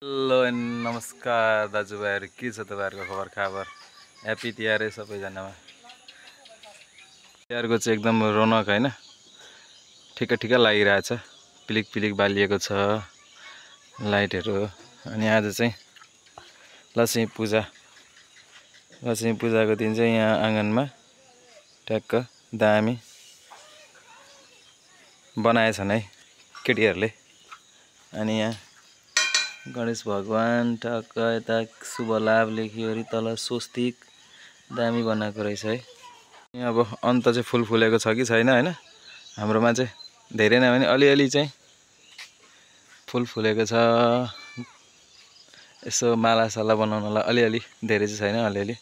Hello नमस्कार दाजुभाइहरू, के छ तपाईँहरूको खबर? ह्यापी तिहार है सबैजनामा। तिहारको चाहिँ एकदम रौनक हैन, ठिक्क लागिरहेछ। पिलिक बालिएको छ लाइटहरू। अनि आज चाहिँ लक्ष्मी पूजाको दिन चाहिँ यहाँ आँगनमा ट्याक्क दामी बनाएछन् है केटीहरूले। अनि यहाँ गणेश भगवान टक्क यता शुभ लाभ लेखिवरी तल स्वस्तिक दामी बनाएको रहेछ है। यहाँ अब अन्त चाहिँ फुल फुलेको छ कि छैन हैन, हाम्रोमा चाहिँ धेरै नै भने अलिअलि चाहिँ फुल फुलेको छ। यसो मालासाला बनाउनलाई अलिअलि, धेरै चाहिँ छैन, अलिअलि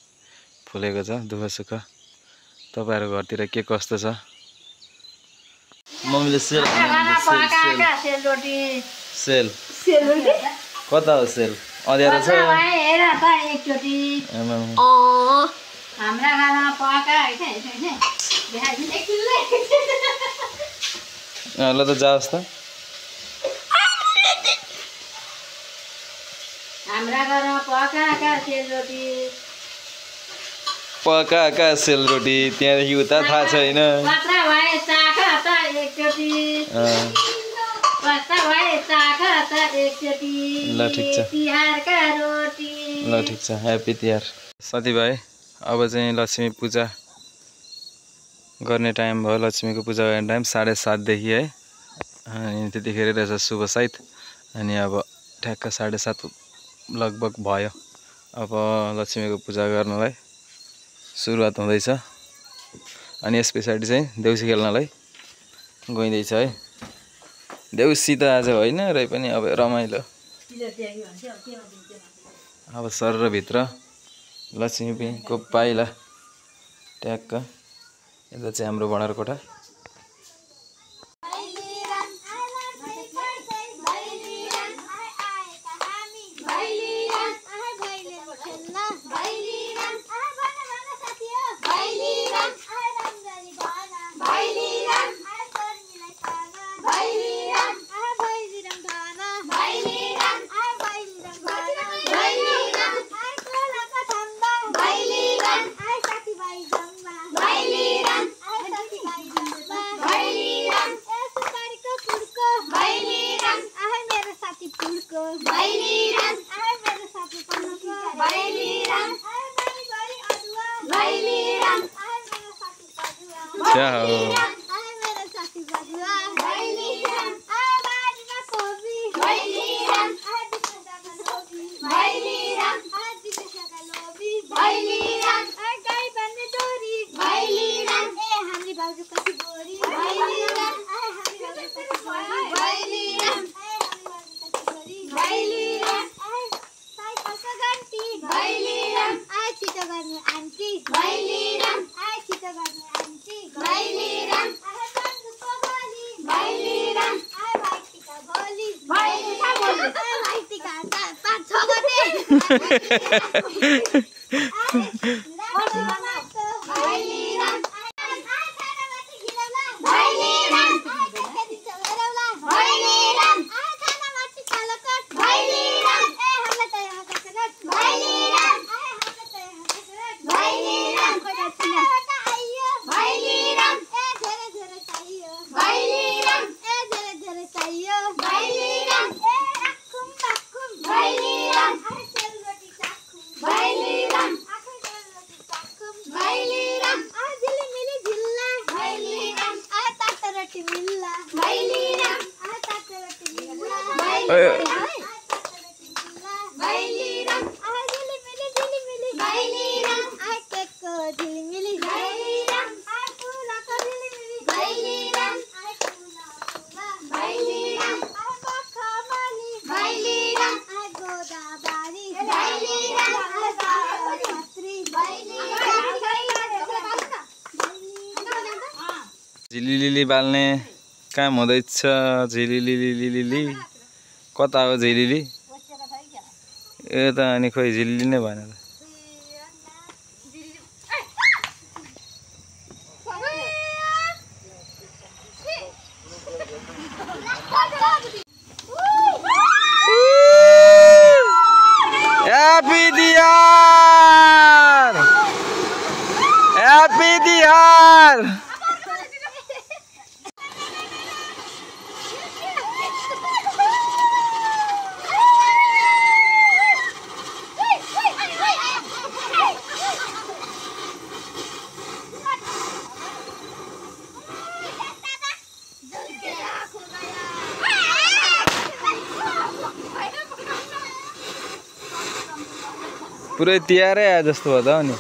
फुलेको छ। दुःख सुख तपाईँहरूको घरतिर के कस्तो छ? मम्मीले सेल कता हो सेल? अँध्यारो छ। ल त जाओस् त। पकाका सेलरोटी त्यहाँदेखि उता थाहा छैन। ल ठिक छ, ह्यापी तिहार साथीभाइ। अब चाहिँ लक्ष्मी पूजा गर्ने टाइम भयो। लक्ष्मीको पूजा गर्ने टाइम 7:30 देखि है। अनि त्यतिखेर रहेछ शुभ साइत। अनि अब ठ्याक्क 7:30 लगभग भयो। अब लक्ष्मीको पूजा गर्नलाई सुरुवात हुँदैछ। अनि यस पछाडि चाहिँ देउसी खेल्नलाई गइँदैछ है। देउसी त आज होइन रै पनि अब रमाइलो। अब सर भित्र लक्ष्मीको पाइला ट्याक्क। यता चाहिँ हाम्रो भँडारकोठा। झिलिलिली बाल्ने काम हुँदैछ। झिलिलिली कता हो झिलिली? ए त अनि खोइ झिलिली नै भएन त। Happy Diyar! Happy Diyar! पुरै तिहारै आयो जस्तो भयो त नि।